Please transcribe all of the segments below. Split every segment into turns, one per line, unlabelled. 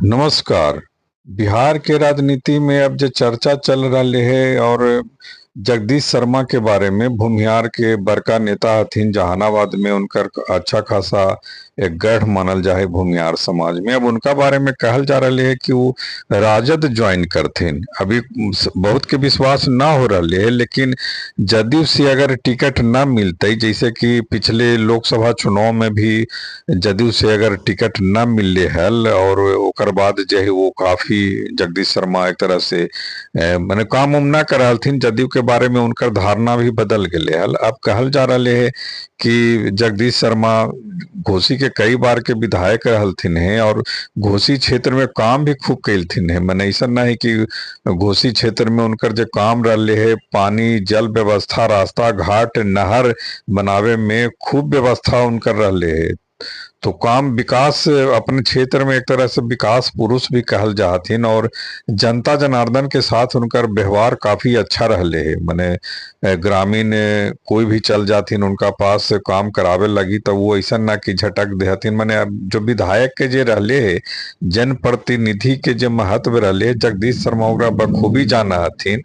नमस्कार। बिहार के राजनीति में अब जो चर्चा चल रही है और जगदीश शर्मा के बारे में, भूमिहार के बड़का नेता हथिन, जहानाबाद में उनकर अच्छा खासा एक गढ़ मानल जाए भूमिहार समाज में। अब उनका बारे में कहल जा रहा है कि वो राजद ज्वाइन करथिन। अभी बहुत के विश्वास ना हो रहा है, लेकिन जदयू से अगर टिकट ना मिलते, जैसे कि पिछले लोकसभा चुनाव में भी जदयू से अगर टिकट न मिलले हल और ओकर बाद जो है वो काफी जगदीश शर्मा एक तरह से माने काम उम ना कर रहलथिन। जदयू के बारे में उनकर धारणा भी बदल गेले हल। अब कहल जा रहा है कि जगदीश शर्मा घोसी के कई बार के विधायक रहलथिन हैं और घोसी क्षेत्र में काम भी खूब कैलथिन हैं। माने ऐसा ना है कि घोसी क्षेत्र में उनकर जो काम रहले है, पानी जल व्यवस्था, रास्ता घाट, नहर बनावे में खूब व्यवस्था उनकर रहले है। तो काम विकास अपने क्षेत्र में एक तरह से विकास पुरुष भी कहल जाथिन और जनता जनार्दन के साथ उनकर व्यवहार काफी अच्छा रहले है। माने ग्रामीण कोई भी चल जाथिन उनका पास काम करावे लगी तो वो ऐसा ना कि झटक देहथिन। माने अब जो विधायक के जे रहले है, जनप्रतिनिधि के जो महत्व रहले, जगदीश शर्मा ओकरा बखूबी जाना हथिन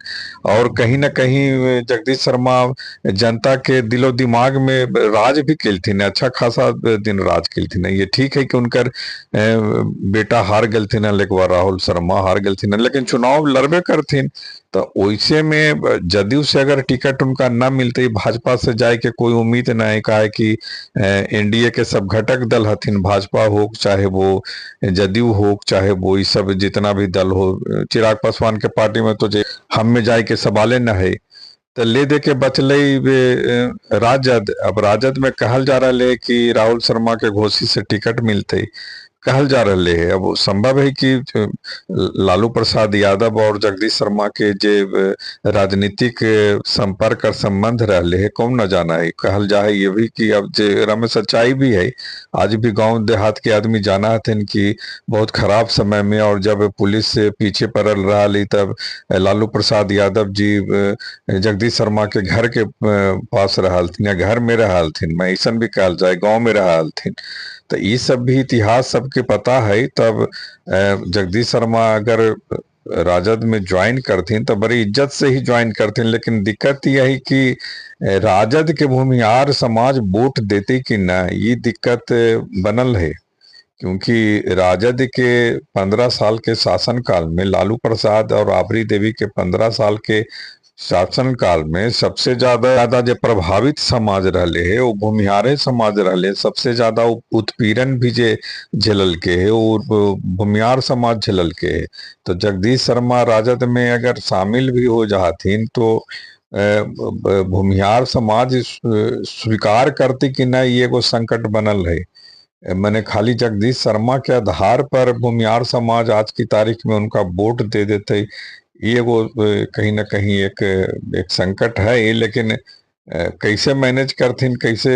और कहीं ना कहीं जगदीश शर्मा जनता के दिलो दिमाग में राज भी केलथिन, अच्छा खासा दिन राज केलथिन। ये ठीक है कि उनकर बेटा हार गेलथिन, एक बार राहुल शर्मा हार गेलथिन, लेकिन चुनाव लड़बे करथिन। तो वैसे में जदयू से अगर टिकट उनका न मिलते, भाजपा से जाए के कोई उम्मीद नहीं, का है कि एनडीए के सब घटक दल हथिन, भाजपा हो चाहे वो जदयू हो चाहे वो ये सब जितना भी दल हो, चिराग पासवान के पार्टी में तो हम में जाए के सवाले न है। तो ले दे के बचले राजद। अब राजद में कहल जा रहा है कि राहुल शर्मा के घोसी से टिकट मिलते, कहल जा रहा है। अब संभव है कि लालू प्रसाद यादव और जगदीश शर्मा के जे राजनीतिक संपर्क और संबंध रहले है, कौन न जाना है। कहल जाए ये भी कि अब जे में सच्चाई भी है, आज भी गांव देहात के आदमी जाना हथिन कि बहुत खराब समय में और जब पुलिस से पीछे पड़ल रहा तब लालू प्रसाद यादव जी जगदीश शर्मा के घर के पास रहलथिन या घर में रहलथिन, मैं ऐसा भी कहल जाए गाँव में रहलथिन। तो ये सब भी इतिहास सबके पता है। तब जगदीश शर्मा अगर राजद में ज्वाइन करथिन तो बड़ी इज्जत से ही ज्वाइन करथिन, लेकिन दिक्कत यह है कि राजद के भूमिहार समाज वोट देते कि ना, ये दिक्कत बनल है। क्योंकि राजद के 15 साल के शासनकाल में, लालू प्रसाद और राबड़ी देवी के 15 साल के शासनकाल में सबसे ज्यादा जो प्रभावित समाज रहले है वो भूमिहारे समाज रहले। सबसे ज्यादा उत्पीड़न भी जे झेलल के है वो भूमिहार समाज झेलल के है। तो जगदीश शर्मा राजद में अगर शामिल भी हो जाथिन तो भूमिहार समाज स्वीकार करती कि ना, ये एगो संकट बनल है। मैंने खाली जगदीश शर्मा के आधार पर भूमिहार समाज आज की तारीख में उनका वोट दे देते, ये वो कहीं ना कहीं एक एक संकट है ये। लेकिन कैसे मैनेज करथिन, कैसे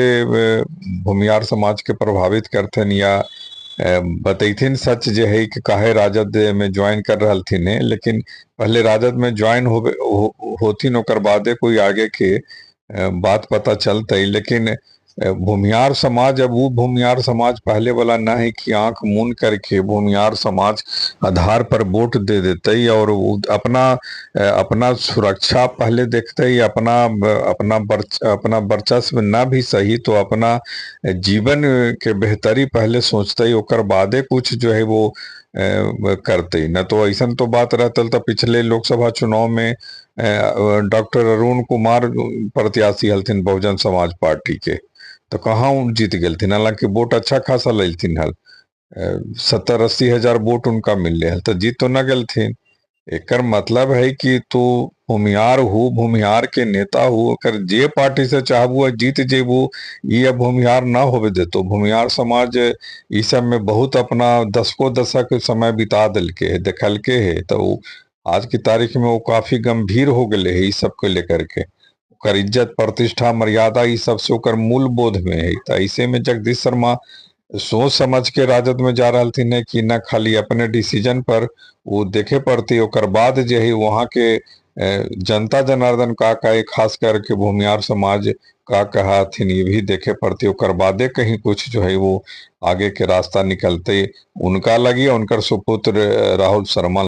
भूमिहार समाज के प्रभावित करथिन या बतैथिन सच जो है कि काहे राजद में ज्वाइन कर रहलथिन है। लेकिन पहले राजद में ज्वाइन होथिन ओकर बादे कोई आगे के बात पता चलते। लेकिन भूमिहार समाज, अब वो भूमिहार समाज पहले वाला ना है कि आंख मूंद करके भूमिहार समाज आधार पर वोट दे देते और वो अपना अपना सुरक्षा पहले देखते, अपना अपना अपना वर्चस्व ना भी सही तो अपना जीवन के बेहतरी पहले सोचते, ओकर बादे कुछ जो है वो करते न। तो ऐसा तो बात रहता तो पिछले लोकसभा चुनाव में डॉक्टर अरुण कुमार प्रत्याशी हलथिन बहुजन समाज पार्टी के, तो कहाँ जीत गेलथिन। हालांकि वोट अच्छा खासा ललथिन हल, 70-80 हजार वोट उनका मिलले हल, तो जीत तो न गेलथिन। एकर मतलब है कि तू भूमिहार हो, भूमिहार के नेता हो, अगर जे पार्टी से चाहबू जीत जेबू, ये अब भूमिहार ना होवे देतो। भूमिहार समाज इस सब में बहुत अपना दशकों दशक समय बिता दिलके है, देखलके है। तो आज की तारीख में वो काफी गंभीर हो गए है इस सब को लेकर के। ओकर इज्जत प्रतिष्ठा मर्यादा ये सब से ओकर मूल बोध में है। तो ऐसे में जगदीश शर्मा सोच समझ के राजद में जा रहा है कि न खाली अपने डिसीजन पर वो देखे पड़ती, ओकर बाद जो है वहाँ के जनता जनार्दन का का, खास करके भूमिहार समाज का कहा हथिन, ये भी देखे पड़ते। ओकर बादे कहीं कुछ जो है वो आगे के रास्ता निकलते उनका लगी, उनकर सुपुत्र राहुल शर्मा।